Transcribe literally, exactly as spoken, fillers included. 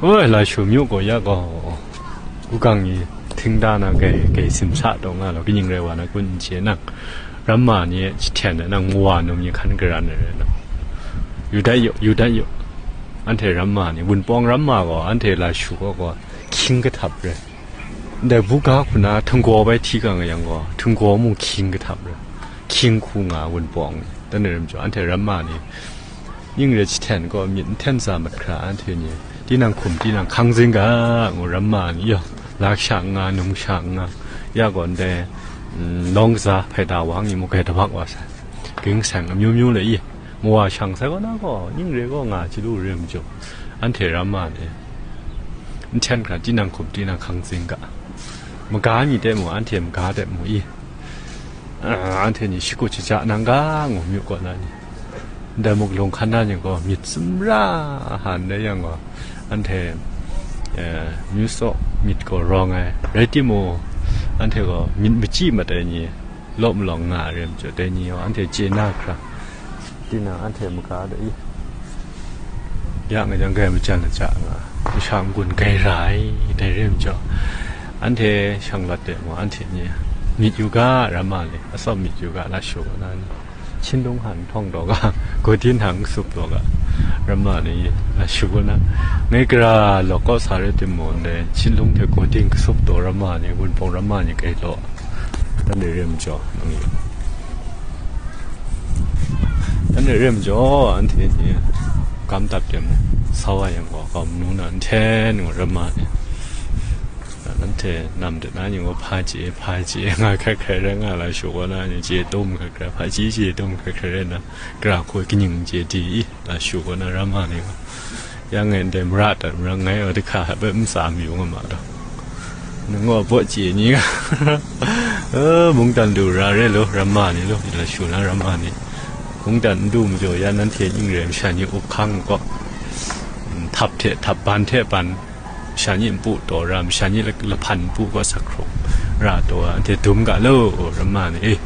Oi, Lashu myu gaw ya gaw, u gang ni htingda na gai, gai simsa taw nga law, kaning rai wa na kun n chye nang, ramma ni jahten na nang mawa num ni hkan garan ai rai nang. Yu dat yaw, yu dat yaw. Anhte ramma ni, Wunpawng ramma gaw, anhte Lashu gaw, gaw, hkying kahtap rai. Ndai buga hku na htinggaw bai hti gang yang gaw, htinggaw mung hkying kahtap rai. Hkying hku nga Wunpawng ni. Dan ai rai majaw, anhte ramma ni, ning re jahten gaw myit n hten sa mat hkra, anhte ni, tinang hkum, tinang hkang zing ga, ngu ramma ni, yaw, la sha n nga, num sha n nga, ya gaw ndai, mm, lawng kaza, hpaida wang ni mung gai tabak wa sai. Ging seng amyu myu le i, mawa shang sai gaw na gaw, ning re gaw nga chyalu re majaw, anhte ramma ni, n hten hkra, tinang hkum, tinang hkang zing ga, maga mi de mung, anhte maga de mung i, ah, anhte ni shakut shaja nang ga, ngu myu kaw na ni, ndai muk lung hkan na ni gaw, myit sumra han dai yang gaw, anhte, eh, myu saw myit gaw rawng ai, rai timung, anhte gaw myit machyi mat ai ni, law malawng nga ai rai majaw, dai ni gaw anhte chye na hkra, tinang anhte maga de i, ya nga jang gai majan laja nga, masha n-gun gai ra ai, dai rai majaw, anhte shang lat de mung, anhte ni myit yu ga, ramma ni, atsawm myit yu ga, Lashu kaw na ni, Chinlung han htawng taw ga, Godin han kasup taw ga, ramma ni, Lashu kaw na, ngai gara law kaw sa rai timung, ndai Chinlung hte Godin kasup taw ramma ni, Wunpawng ramma ni gai law, dan de rai majaw, nang Dan de rai majaw, anhte ni gam dap de mung, sa wa yang gaw, gaw manu na n hten ngu ramma ni. Anhte nam de na ni gaw, hpa chye, hpa chye, nga hkrai hkrai rai nga, Lashu kaw na ni chye dum hkrai hkrai, hpa chye chye dum hkrai hkrai rai na, gara hku kaning chye di i, Lashu kaw na ramma ni gaw. Yang e ndai mara dat mara ngai wa dahka hpe ntsa mayu nga ma taw. Nang gaw baw chye ni nga, eh, mungdan lu ra re lo, ramma ni lo, Lashu na ramma ni. Mungdan n du majaw, ya nanhte ning rai masha ni up hkang gaw, mm, htap hte htap, ban hte ban, masha ni npu taw ra, masha ni la-, lahpan npu gaw sak hkrung ra taw, anhte dum ga lo, ramma ni, eh,